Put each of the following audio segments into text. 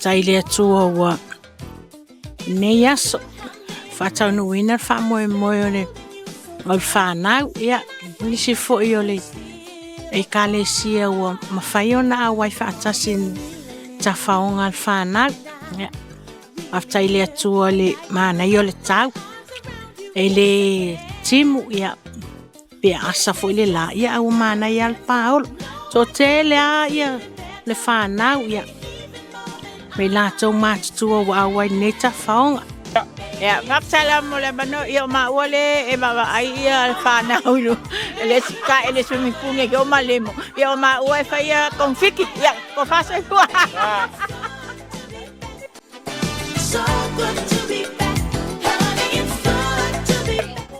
Faafetai i le Atua ua nei aso faataunuuina le faamoemoe o le fanau, ia, nisi foi o le ekalesia ua mafai ona auai faatasi i tafaoga a le fanau. Ia, faafetai i le Atua i le manaia o le tau, e le timu pe asa foi le la, ae ua manaia lava le paolo. E toatele lava le fanau ma i latou matutua ua auai i lenei tafaoga. Ia, faafetai lava mo le avanoa. Ia, o maua lea e vaavaai le fanau i le tae i le swimming pool nei o Malemo. Ia, o maua e faia konifiki. Ia, tofa soifua.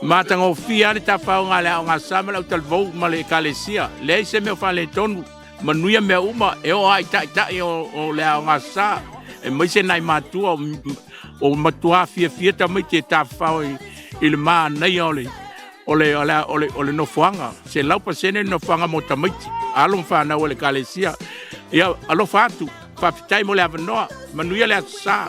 Matagofie lava le tafaoga a le Aoga Sa ma le Autalavou ma le Ekalesia. Leai se mea o faaletonu, manuia mea uma, e oo lava i taitai o le Aoga Sa, aemaise nai matua o matua fiafia tamaiti e tafafao i le manaia o le o le, o le, o le, o le nofoaga, 100% le nofoaga mo tamaiti, alo ma fanau a le Ekalesia. Ia, alofa atu, faafetai mo le avanoa, manuia le Aso Sa.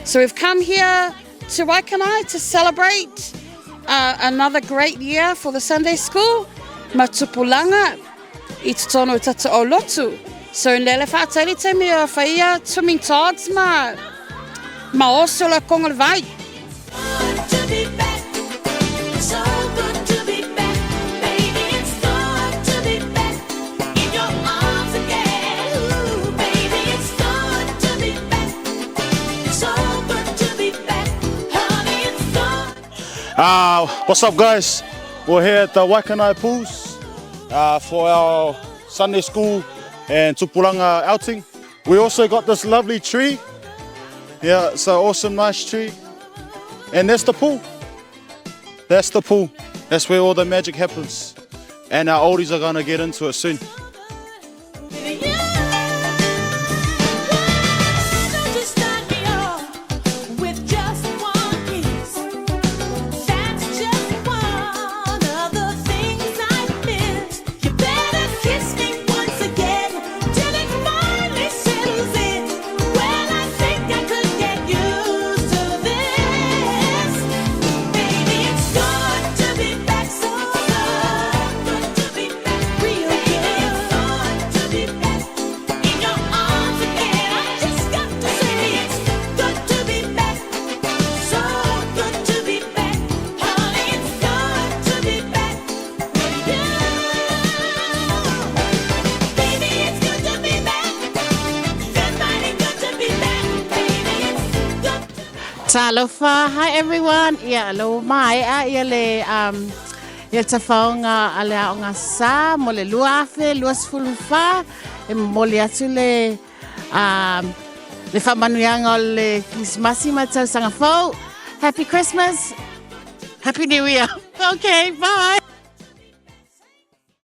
So we've come here to Waikanae to celebrate another great year for the Sunday School, Matupulanga, i totonu o tata o lotu. So lele whaatairi te mea whaia swimming togs ma ma oso la konga le vai. What's up, guys? We're here at the Waikanae Pools for our Sunday school and Tupuranga outing. We also got this lovely tree. Yeah, it's an awesome, nice tree. And that's the pool. That's the pool. That's where all the magic happens. And our oldies are gonna get into it soon. Talofa, hi everyone. Ia, lo mae'a ia le um, ia tafaoga a le Aoga Sa mo le 2024. E momoli atu le um, le faamanuiaga o le Kerisimasi ma le tausaga fou. Happy Christmas. Happy New Year. Okay, bye.